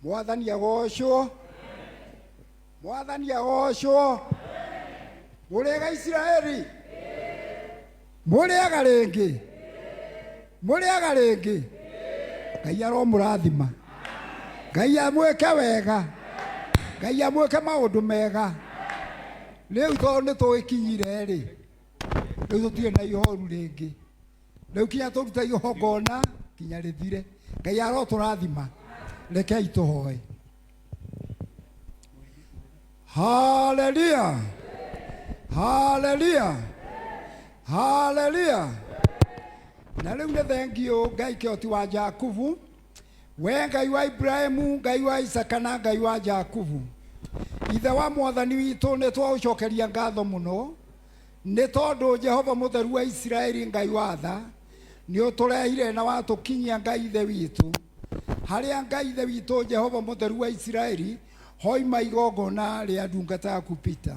Mwathani agocwo. Mwathani agocwo. Mũrĩega Isiraeli? Mũrĩega rĩngĩ? Mũrĩega rĩngĩ? Ngai aromũrathima. Ngai amwĩke wega. Ngai amwĩke maũndũ mega. Rĩu tondũ nĩ tũgĩkinyire rĩ, rĩu tũtirĩ na ihoru rĩngĩ. Rĩu kinya tũrute igongona kinya rĩthire. Ngai arotũrathima. Rekei tũhoe. Haleluya! Haleluya! Haleluya! Na rĩu nĩ thengiũ Ngai kĩhoti wa Jakubu, we Ngai wa Ibrahimu, Ngai wa Isaka na Ngai wa Jakubu, ithe wa mwathani witũ, nĩ twaũcokeria ngatho mũno nĩ tondũ Jehova mũtheru wa Isiraeli, Ngai wa tha, nĩ ũtũrehire na watũkinyia Ngai ithe witũ harĩa Ngai ithe witũ Jehova mũtheru wa Isiraeli hoima igongona rĩa ndungata yaku Peter.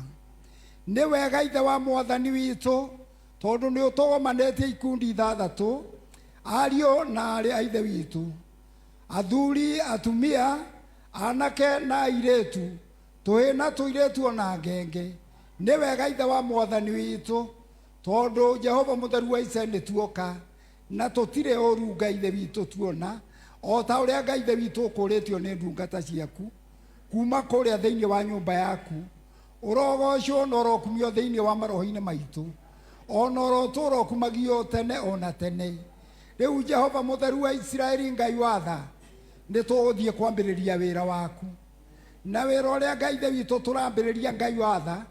Nĩ wega ithe wa mwathani witũ tondũ nĩ ũtũgomanĩtie ikundi ithathatũ, ariũ na aarĩ a ithe witũ, athuri, atumia, anake na airĩtu, tũhĩĩ na tũirĩtu ona ngenge. Nĩ wega ithe wa mwathani witũ tondũ Jehova mũtheru wa Isiraeli nĩ tuoka na tũtirĩ ũru Ngai ithe witũ tuona, o ta ũrĩa Ngai ithe witũ ũkũrĩtio nĩ ndungata ciaku kuma kũrĩa thĩinĩ wa nyũmba yaku. Ũrogocwo na ũrokumio thĩinĩ wa maroho-inĩ maitũ, o na ũrotũũra ũkumagio tene o na tene. Rĩu Jehova mũtheru wa Isiraeli, Ngai wa tha, nĩ tũgũthiĩ kwambĩrĩria wĩra waku. Na wĩra ũrĩa Ngai ithe witũ tũrambĩrĩria, Ngai wa tha,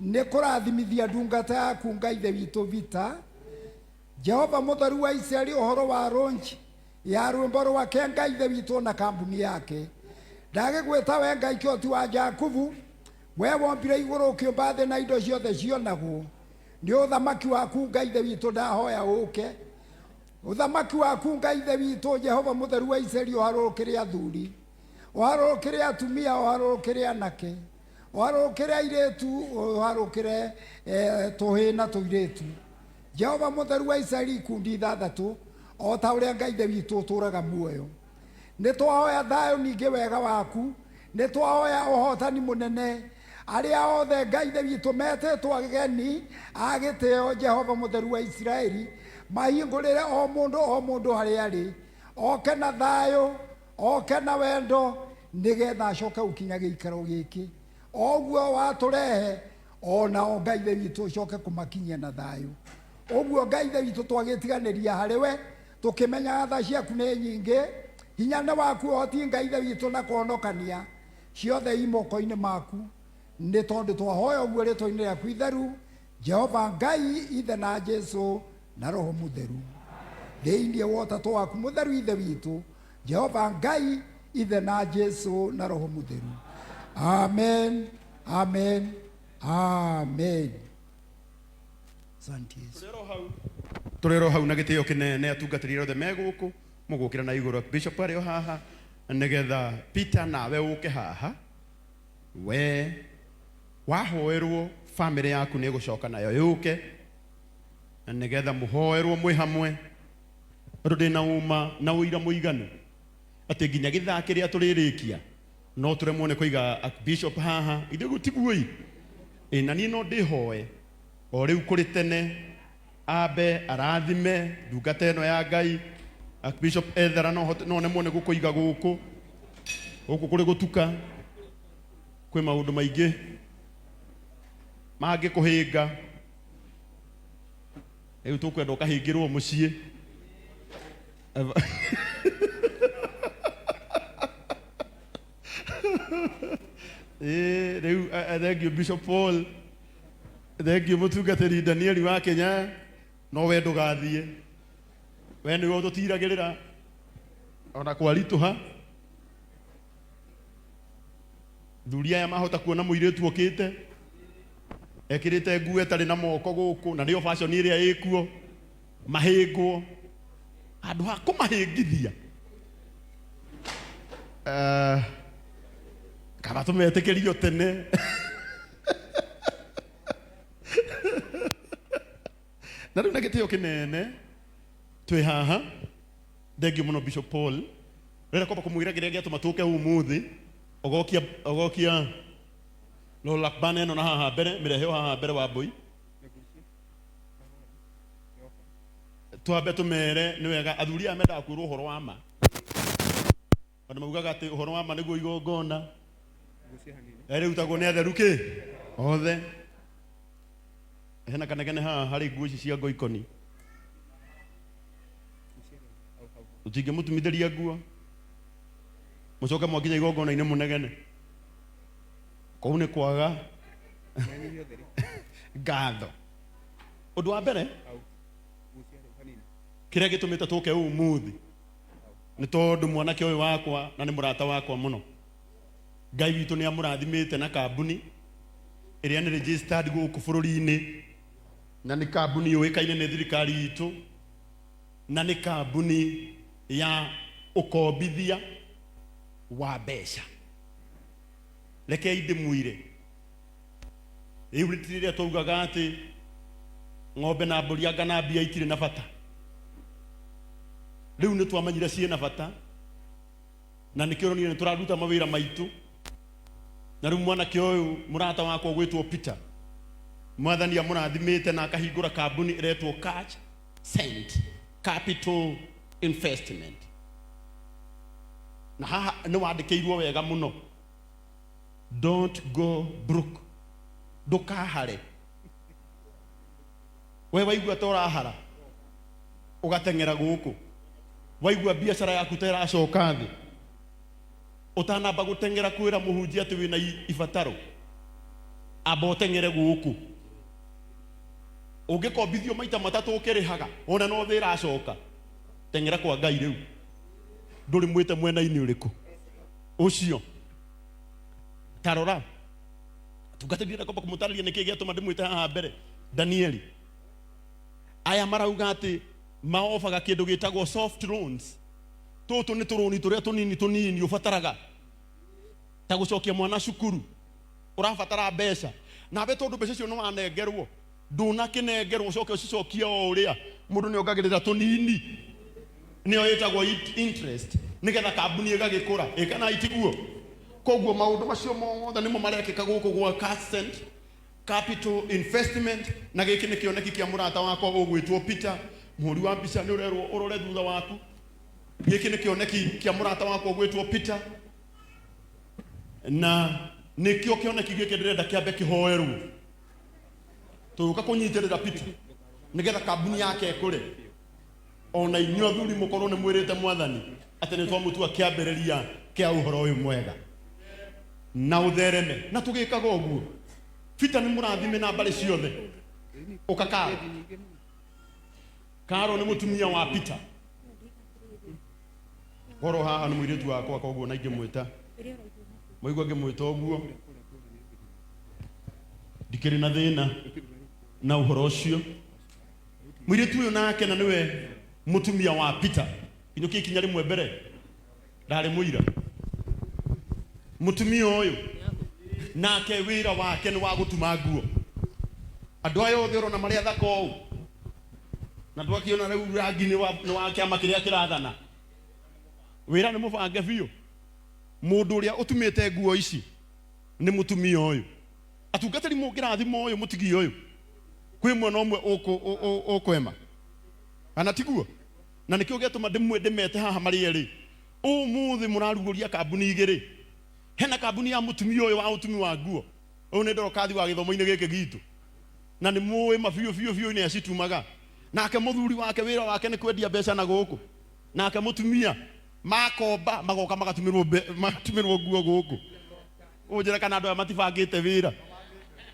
nĩ kũrathimithia ndungata yaku Ngai ithe witũ Vita, Jehova mũtheru wa Isiraeli ũhoro wa launch ya rwĩmbo rwake Ngai ithe witũ na kambuni yake. Ndagĩgwĩta we Ngai kĩhoti wa Jakubu, we wombire igũrũ ũkĩũmba thĩ na indo ciothe cionagwo. Nĩ ũthamaki waku Ngai ithe witũ ndahoya ũke. Ũthamaki waku Ngai ithe witũ Jehova mũtheru wa Isiraeli ũharũrũkĩre athuri, ũharũrũkĩre atumia, ũharũrũkĩre anake, ũharũrũkĩre airĩtu, ũharũrũkĩre tũhĩĩ na tũirĩtu. Jehova mũtheru wa Isiraeli ikundi ithathatũ, o ta ũrĩa Ngai Ithe witũ ũtũũraga muoyo. Nĩ twahoya thayũ ningĩ wega waku, nĩ twahoya ũhotani mũnene. Arĩa othe Ngai Ithe witũ metĩtwo ageni a gĩtĩo, Jehova mũtheru wa Isiraeli, mahingũrĩre o mũndũ o mũndũ harĩa arĩ, oke na thayũ, oke na wendo, nĩgetha acoke gũkinya gĩikaro gĩkĩ. O ũguo watũrehe, o nao Ngai Ithe witũ ũcoke kũmakinyia na thayũ. Ũguo Ngai Ithe witũ twagĩtiganĩria harĩ we, tũkĩmenyaga tha ciaku nĩ nyingĩ, hinya nĩ waku, ũhoti Ngai Ithe witũ na kũhonokania, ciothe i moko-inĩ maku. Nĩ tondũ twahoya ũguo rĩtwa-inĩ rĩaku itheru, Jehova Ngai Ithe na Jesu na Roho Mũtheru. Thĩinĩ wa ũtatũ waku mũtheru Ithe witũ, Jehova Ngai Ithe na Jesu na Roho Mũtheru. Amen. Amen. Amen. Asante Yesu. Tũrĩ oro hau na gĩtĩo kĩnene atungatĩri othe me gũkũ mũgũkĩra na igũrũ bishop arĩ o haha nĩgetha Peter nawe ũke haha we wahoerwo famĩlĩ yaku nĩ ĩgũcoka nayo yũke na nĩgetha mũhoerwo mwĩ hamwe tondũ ndĩna ũma na ũira mũiganu atĩ nginya gĩthaa kĩrĩa tũrĩrĩkia no tũremwo nĩ kũiga bishop haha ithuĩ gũtiguo ĩ na niĩ no ndĩhoe o rĩu kũrĩ tene ambe arathime ndungata ĩno ya Ngai. Archbishop Ethera no hote no nemwo nĩ gũkũiga gũkũ gũkũ kũrĩ gũtuka kwĩ maũndũ maingĩ mangĩkũhĩnga rĩu tũkwenda ũkahĩngĩrwo mũciĩ. Ĩĩ, rĩu thank you Bishop Paul, thank you mũtungatĩri Danieli wa Kenya, no we ndũgathiĩ, we nĩwe ũtũtiragĩrĩra ona kwaritũha. Thuri aya mahota kuona mũirĩtu okĩte ekĩrĩte nguo ĩtarĩ na moko gũkũ na nĩyo fashion ĩrĩa ĩkuo, mahĩngwo handũ ha kũmahĩngithia. Kaba tũmetĩkĩrio tene. Na rĩu na gĩtĩo kĩnene twĩ haha, thengiũ mũno Bishop Paul. Rĩrĩa kwamba kũmwĩra kĩrĩa gĩatũma tũke ũmũthĩ, ũgokia ũgokia roll up banner ĩno na haha mbere, mĩrehe o haha mbere wa mbũi. Twambe tũmere nĩ wega athuri aya mendaga kwĩrwo ũhoro wa ma. Andũ maugaga atĩ ũhoro wa ma nĩguo igongona rĩrutagwo nĩ atheru kĩ othe. Hena kanegene haha harĩ nguo ici cia ngoikoni. Tũtingĩmũtumithĩria nguo mũcoke mwakinya igongona-inĩ mũnegene. Kũu nĩ kwaga ngatho. Ũndũ wa mbere kĩrĩa gĩtũmĩte tũke ũmũthĩ nĩ tondũ mwanake ũyũ wakwa na nĩ mũrata wakwa mũno, Ngai witũ nĩ amũrathimĩte na kambuni ĩrĩa nĩ registered gũkũ bũrũri-inĩ, na nĩ kambuni yũĩkaine nĩ thirikari itũ, na nĩ kambuni ya ũkombithia wa mbeca. Rekei ndĩmwĩre, rĩu ti rĩrĩa twaugaga atĩ ng'ombe na mbũri anga na mbia itirĩ na bata. Rĩu nĩ twamenyire ciĩna bata, na nĩkĩo ũronire nĩ tũraruta mawĩra maitũ. Na rĩu mwanake ũyũ mũrata wakwa ũgwĩtwo Peter, Mwathani amũrathimĩte na akahingũra kambuni ĩretwo Cash Cent Capital Investment. Na haha nĩ wandĩkĩirwo wega mũno, don't go broke, ndũkahare. We waigua ta ũrahara ũgateng'era gũkũ, waigua biacara yaku ta ĩracoka thĩ, ũtanamba gũteng'era kwĩra mũhunjia atĩ wĩna ibataro, amba ũteng'ere gũkũ. Ũngĩkombithio maita matatũ ũkĩrĩhaga, wona no thĩ ĩracoka, teng'era kwa Ngai rĩu. Ndũrĩ mwĩte mwena-inĩ ũrĩkũ ũcio. Ta rora, tungatĩri ndĩrenda kwamba kũmũtarĩria nĩkĩ gĩatũma ndĩmwĩte haha mbere. Danieli, aya marauga atĩ maobaga kĩndũ gĩtagwo soft loans. Tũtũ nĩ tũrũni tũrĩa tũnini tũnini ũbataraga ta gũcokia mwana cukuru, ũrabatara mbeca, nawe tondũ mbeca icio nĩ wanengerwo, ndũnakĩnengerwo ũcoke ũcicokie o ũrĩa, mũndũ nĩ ongagĩrĩra tũnini, nĩyo ĩtagwo interest, nĩgetha kambuni ĩgagĩkũra. Ĩ kana itiguo? Koguo maũndũ macio mothe nĩmo marekĩka gũkũ gwa Cash Cent Capital Investment, na gĩkĩ nĩ kĩoneki kĩa mũrata wakwa ũgwĩtwo Peter. Mũhũri wa mbica nĩ ũrerwo ũrore thutha waku. Gĩkĩ nĩ kĩoneki kĩa mũrata wakwa ũgwĩtwo Peter, na nĩkĩo kĩoneki gĩkĩ ndĩrenda kĩambe kĩhoerwo. Tũgũka kũnyitĩrĩra Peter nĩgetha kambuni yake ĩkũre. Ona inyuĩ athuri mũkorwo nĩ mwĩrĩte Mwathani atĩ nĩ twamũtua kĩambĩrĩria kĩa ũhoro ũyũ mwega na ũthereme, na tũgĩkaga ũguo. Peter nĩ mũrathime na mbarĩ ciothe. Ũka Karo. Karo nĩ mũtumia wa Peter. Horo haha nĩ mũirĩtu wakwa, koguo na ingĩmwĩta mwaigua ngĩmwĩta ũguo ndikĩrĩ na thĩna na ũhoro ũcio. Mũirĩtu ũyũ nake na nĩwe mũtumia wa Peter, kinyũkia ikinya rĩmwe mbere, ndarĩ mũira. Mũtumia ũyũ nake wĩra wake nĩ wa gũtuma nguo. Andũ aya othe ũrona marĩ athaka ũũ, na ndwakĩona rĩu rangi nĩ wa kĩama kĩrĩa kĩrathana. Wĩra nĩ mũbange biũ. Mũndũ ũrĩa ũtumĩte nguo ici nĩ mũtumia ũyũ. Atungatĩri mũngĩrathima ũyũ mũtigie ũyũ, kwĩ mwena ũmwe ũkwema, kana tiguo? Na nĩkĩo gĩatũma ndĩmete haha marĩ erĩ. Ũmũthĩ mũrarugũria kambuni igĩrĩ. Hena kambuni ya mũtumia ũyũ wa ũtumi wa nguo. Ũyũ nĩ Ndorokathi wa gĩthomo-inĩ gĩkĩ gitũ, na nĩ mũĩ ma biũ biũ biũ nĩ acitumaga. Nake mũthuri wake wĩra wake nĩ kwendia mbeca na gũkũ, nake mũtumia makomba magoka magatumĩrwo nguo gũkũ. Ũnjĩre kana andũ aya matibangĩte wĩra?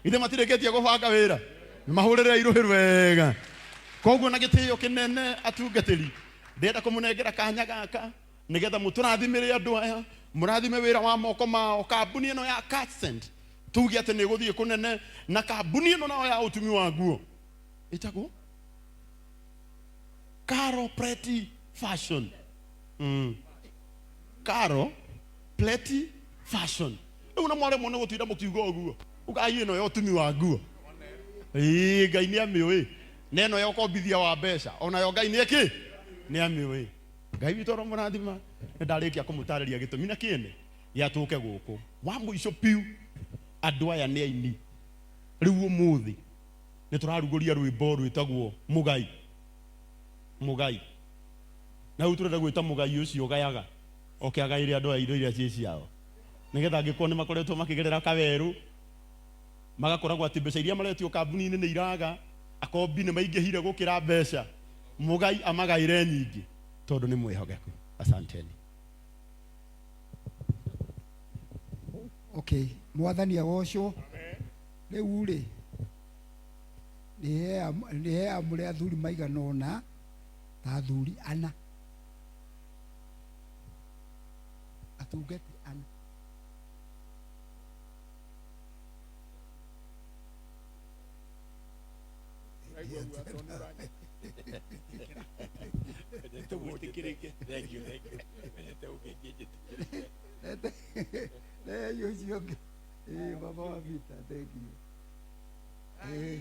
Ithe matirĩkĩtie gũbanga wĩra? Mahũrĩre irũhĩ wega. Koguo na gĩtĩo kĩnene atungatĩri, ndĩrenda kũmũnengera kanya gaka nĩgetha mũtũrathimĩre andũ aya, mũrathime wĩra wa moko mao. Kambuni ĩno ya Cash Cent tuge atĩ nĩ ĩgũthiĩ kũnene, na kambuni ĩno nayo ya ũtumi wa nguo ĩtagwo Caro Pretty Fashion. Caro Pretty Fashion. Rĩu na mwaremwo nĩ gũtinda mũkiuga ũguo, ugai ĩno ya ũtumi wa nguo. Ĩĩ, Ngai nĩ amĩũĩ. Na ĩno ya ũkombithia wa mbeca, onayo Ngai nĩ ĩkĩ? Nĩ amĩũĩ. Ngai witũ aromũrathima. Nĩ ndarĩkia kũmũtarĩria gĩtũmi na kĩene gĩa tũke gũkũ. Wa mũico piu, andũ aya nĩ aini. Rĩu ũmũthĩ nĩ tũrarugũria rwĩmbo rwĩtagwo Mũgai. Mũgai. Na rĩu tũrenda gwĩta mũgai ũcio ũgayaga oke agaĩre andũ aya indo iria ciĩ ciao. Nĩgetha angĩkorwo nĩ makoretwo makĩgerera kawerũ, magakoragwo atĩ mbeca iria maretio kambuni-inĩ nĩ iraga, akombi nĩ maingĩhire gũkĩra mbeca, mũgai amagaĩre nyingĩ tondũ nĩ mwĩhokeku. Asanteni. Okay, mwathani agocwo. Rĩu rĩ, nĩ he amũre athuri maigana ũna ta athuri ana, atungati ana. Rehei ũcio ũngĩ. Ĩĩ, baba wa Peter, thank you. Ĩĩ.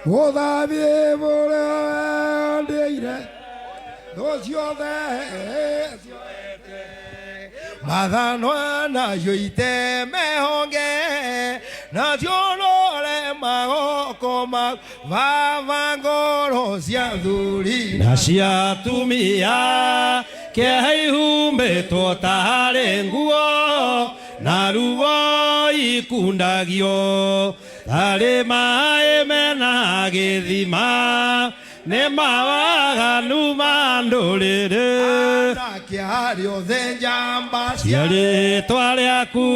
Gũthamie bũrũri ndĩire thũ ciothe Mathanwa nacio iteme honge nacio rore magoko ma baba ngoro cia thuri na cia atumia kĩeha ihumbĩtwo tarĩ nguo na ruo ikundagio tarĩ maĩ mena gĩthima nĩ mawaganu ma ndũrĩrĩ. Anake arĩa othe njamba cia rĩtwa rĩaku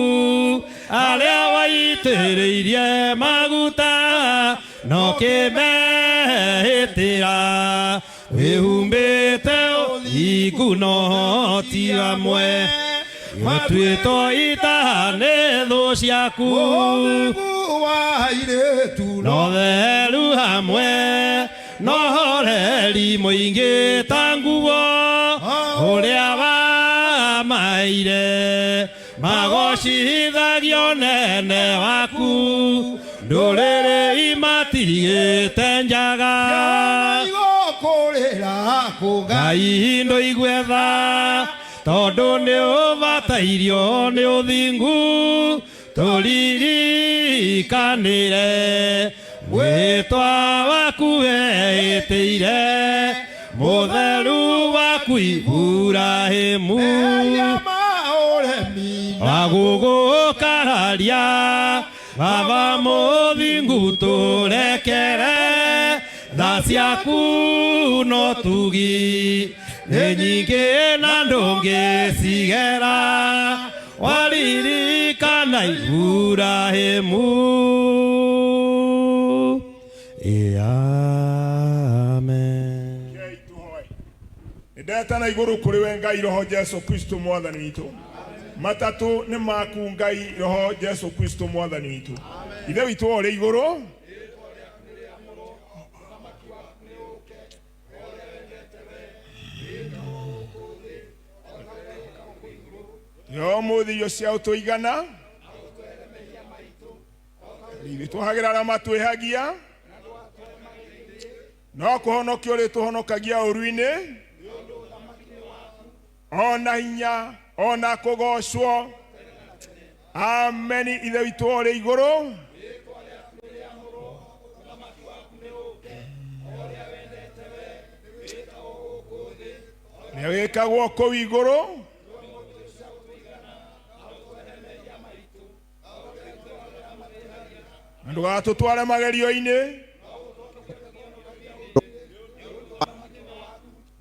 arĩa waitĩrĩirie maguta no kĩmehĩtĩra wĩhumbĩte ũthingu no ti hamwe gũtuĩtwo ita nĩ thũ ciaku Ũthingu wa airĩtu no theru hamwe no horeri mũingĩ ta nguo ũrĩa wamaire magocithagio nene waku ndũrĩrĩ imatigĩte njaga igũkũrĩra kũga Ngai ndũigue tha tondũ nĩ ũbatairio nĩ ũthingu tũririkanĩre wĩtwa waku wehĩtĩire mũtheru waku Iburahĩmu mehia ma ũremi wagũgũkararia baba mũthingu tũrekere tha ciaku no tugi nĩ nyingĩ na ndũngĩcigera waririkana Iburahĩmu. Amen. Rekei tũhoe. Nĩ ndetana igũrũ kũrĩ we Ngai Roho Jesu Kristo mwathani witũ. Matatũ nĩ maku Ngai Roho Jesu Kristo mwathani witũ. Ithe witũ ũrĩ igũrũ yo mũthĩ irio cia ũtũigana ithuĩ tũhagĩra arĩa matwĩhagia no kũhonokia ũrĩ tũhonokagia ũru-inĩ ona hinya ona kũgocwo. Ameni. Ithe witũ ũrĩ igũrũ nĩ wĩkagwo kũu igũrũ na ndũgatũtware magerio-inĩ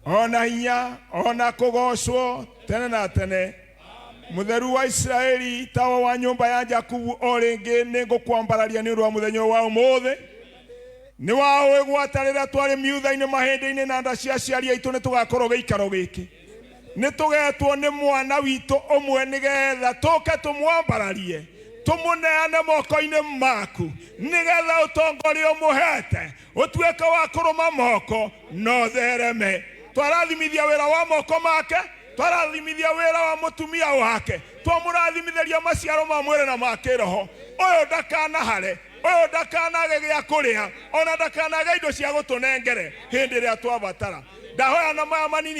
ona hinya ona kũgocwo tene na tene. Mũtheru wa Isiraeli tawa wa nyũmba ya Jakubu o rĩngĩ nĩ ngũkwambararia nĩ ũndũ wa mũthenya wa ũmũthĩ. Nĩ waũĩ gwata rĩrĩa twarĩ miutha-inĩ mahĩndĩ-inĩ na nda cia aciari aitũ nĩ tũgakorwo gĩikaro gĩkĩ. Nĩ tũgetwo nĩ mwana witũ ũmwe nĩgetha tũke tũmwambararie tũmũneane moko-inĩ maku nĩgetha ũtongoria ũmũhete ũtuĩke wa kũrũma moko na ũthereme. Twarathimithia wĩra wa moko make, twarathimithia wĩra wa mũtumia wake, twamũrathimithĩria maciaro ma mwĩrĩ na ma kĩroho. Ũyũ ndakanahare Ũyũ ndakanage gĩa kũrĩa, ona ndakanage indo cia gũtũnengere hĩndĩ ĩrĩa twabatara. Ndahoya na maya manini.